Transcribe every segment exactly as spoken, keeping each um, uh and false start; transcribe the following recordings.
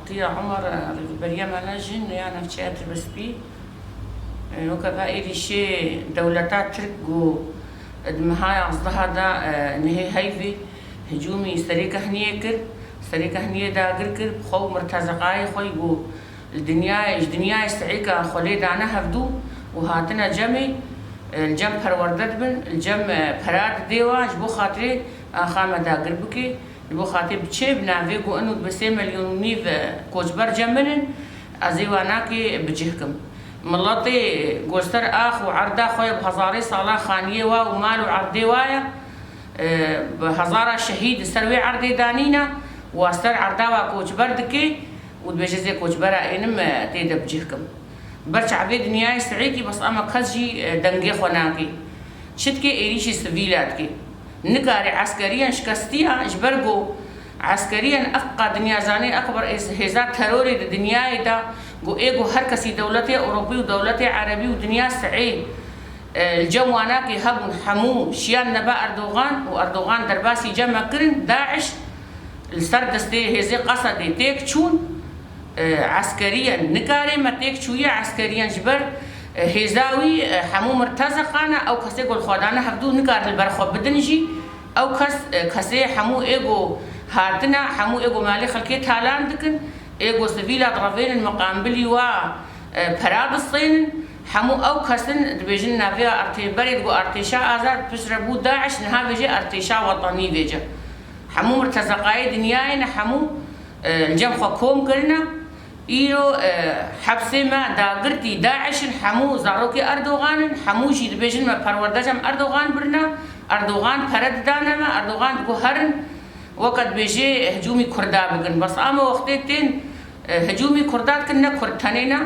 Tiya Umar, rêveberiya me ne jin ya navçeya Tirbespî. Weke va êrîşê dewleta Tirk ku di meha yazdeh de, e, nehê heyvê hicûmî serê kehniyê kir, serê kehniyê dagir kir, bi xwe û mirtezeqayê xwe ku li dinyayê, ji dinyayê sihêka xwe lê dane hevdû û hatine cemê, e, li cem perwerde dibin, li cem, e, pera didê wan ji bo xatirê axa me dagir bike. Ji bo xatirê biçê bi navê ku ino dibe sê milyon û nîv, e, koçber cem min in, ez ê wan nakê bicih kim. Miletê ku li ser ax û erda xwe ye bi hezarê sala xaniyê wa û mal û erdê wa ye, e, bi hezara şehîd li ser wê erdê danîne, wa ser erda wa koçber dike û dibêje ez ê koçbera ênim, e, tê de bicih kim. Ber çavê dinyayê sihêkî bes ama kes jî, e, dengê xwe nake. Çi dike êrîşî sivîla dike. Nikarê eskeriyan şikestiya ji ber ku eskeriyan ev qat dinya zanê ekber êz-, hêza terorê di dinyayê de ku ê ku her kesî dewletê Ewropî û dewletê Erebî û dinya sihê, e, li cem wanakê hebûn hemû şiyan nebe Erdogan û Erdogan derbasî cem me kirin, DAIŞ li ser destê hêzê Qesedê têk çûn. E, eskeriyan nikare me têk çûye eskeriyan ji ber, e, hêza wî, e, hemû mirtezeqan e, ew kesê ku li xwe dane hevdû nikare li ber xwe bidin jî, ew kes, e, kesê hemû ê ku hatine, hemû ê ku malê xelkê talan dikin, ê ku sivîla direvênin miqambilî wa, e, pera distênin, hemû ew kesin dibêjin navê ya artê-, berê digo artêşa azad, piştre bû DAIŞ, niha vêjê artêşa wetenî vêce. Hemû mirtezeqayê dinyayê ne hemû, e, li cem xwe kom kirine. Îro, e, hepsê me dagirtî DAIŞ in, hemû zarokê Erdogan in, hemû jî dibêjin me perwerde cem Erdogan birine, Erdogan pere didane me, Erdogan digo herin, weke dibêjê hicûmî Kurda bikin. Bes ama wextê tên, e, hicûmî Kurda dikin, ne Kurd tenê ne.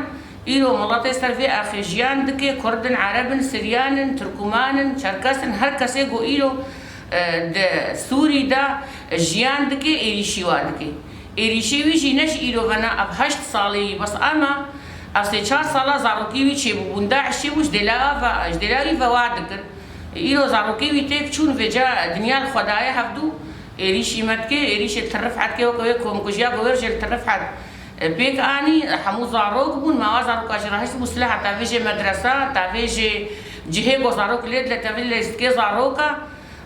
Îro miletê ser vê axê jiyan dike, Kurd in, Ereb in, Siryan in, Tirkuman in, Çerkes in, her kesê ku îro, e, di Sûrî de jiyan dike, êrîşî wa dike. Êrîşê wî jî ne ji îro ve ne, ev heşt salê yî, bes ama ev sê çar sala zarokî wî çêbûbûn, DAIŞ çêbû ji dêla ve, ji dêla wî ve wa dikir. Îro zarokê wî têk çûn, vêca dinya li xwe daye hevdû, êrîşî me dike, êrîşê li Tirrifet dike, weke wê komkujiya ku wê jê li Tirrifet, e, pêk anî, hemû zarok bûn, mawa zaroka jî rahişt bû, silaha tavê jê medresa, tavê jê cihê ku zarok lê dile, tavê lê lîstikê zaroka,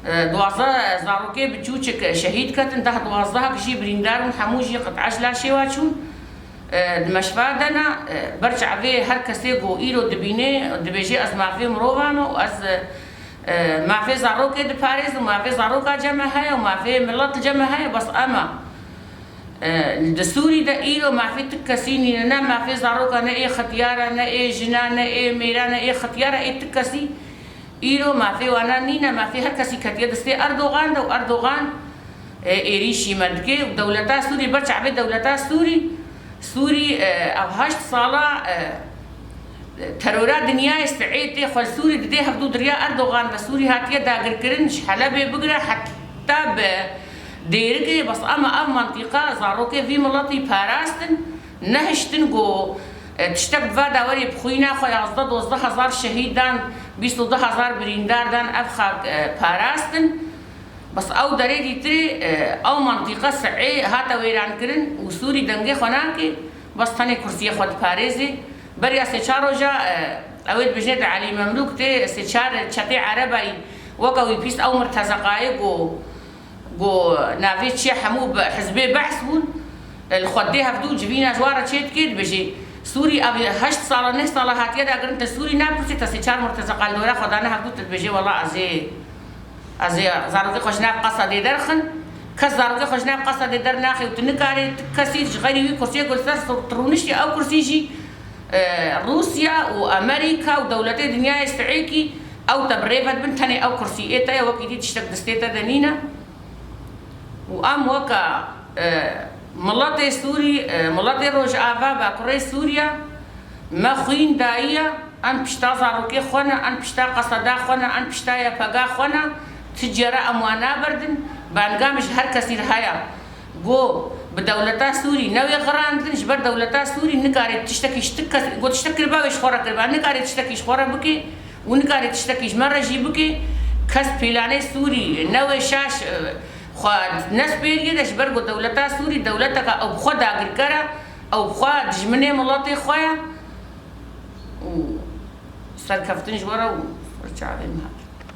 e, duwazdeh zarokê biçûçik şehîd ketin, deh duwazdehek jî birîndar bûn, hemû jî qit'e ji laşê wa çûn. E, di meşva de ne, e, ber çavê her kesê ku îro dibîne, dibêje ez mafê mirova me û ez, e, mafê zarokê diparêzim, mafê zaroka cem me heye û mafê milet li cem me heye, bes ema, e, di Sûrî de îro mafê ti kesî nîne, ne mafê zaroka, ne ê xetiyara, ne ê jina, ne ê mêra, ne ê xetiyara, ê ti kesî. Îro mafê wana nîne, mafê her kesî ketiye destê Erdogan de û Erdogan, e, êrîşî me dike û dewleta Sûrî, ber çavê dewleta Sûrî, Sûrî, e, ev heşt sala, e, terora dinyayê sihê tê xwe li Sûrî didê hevdû di riya Erdogan ve Sûrî hatiye dagirkirin, ji Helebê bigire heta bi Dêrikê, bes ama ev mantîqa zarokê vî miletî parastin, nehiştin ku, e, tiştek bi va dawerê bi xwîna xwe yazdeh dozdeh hezar şehîd dan, bîst û du hezar birîndar dan, ev xak, e, parastin. Bes ew derê dîtirê, e, ew mantîqa sihê hate wêrankirin û Sûrî dengê xwe nake, bes tenê kursiyê xwe diparêzê. Beriya sê çar roja, e, ew ê dibêjinê te Elî Memlûk tê, sê çar çetê Erebeyî weke wî pîs ew mirtezeqayê ku, ku navê çi ye, hemû bi hizbê Be's bûn, li xwe dê hevdû civîna ji wan re çê dikê, dibêjê, Sûrî ev heşt sala, neh sala hatiye dakirin, te Sûrî napirsê, te sê çar mirtezeqa li dora xwe dane hevdû, te dibêjê, wela ez ê, ez ê zarokê xwe ji nav Qesedê derxin. Kes zarokê xwe ji nav Qesedê dernaxê û tu nikarê, tu kesî ji xeyrî wî kursiyê ku li ser rûniştî, ew kursî jî, e, Rûsya û Amerîka û dewletê dinyayê sihêkî ew te bi rê ve dibin, tenê ew kursî ê te ye, wekî dî tiştek destê te de nîne. Û em weke, e, miletê Sûrî, e, miletê Rojava, Bakurê Sûriya, me xwîn dayiye, em pişta zarokê xwe ne, em pişta Qeseda xwe ne, em pişta YPG xwe ne, ti cere em wan naberdin, banga min ji her kesî re heye. Got, bi dewleta Sûrî newê xirandin, ji ber dewleta Sûrî nikarê tiştekî ji ti kes, got tiştek kiriba wê ji xwe re kiriba, nikarê tiştekî ji xwe re bike û nikarê tiştekî ji me re jî bike. Kes pîlanê Sûrî newê şaş, e, Xwe nespêriyê de ji ber ku dewleta Sûrî dewleteke ew bi xwe dagirker e, ew bi xwe dijminê miletê xwe ye û serkeftin ji we re û çavên me hatin.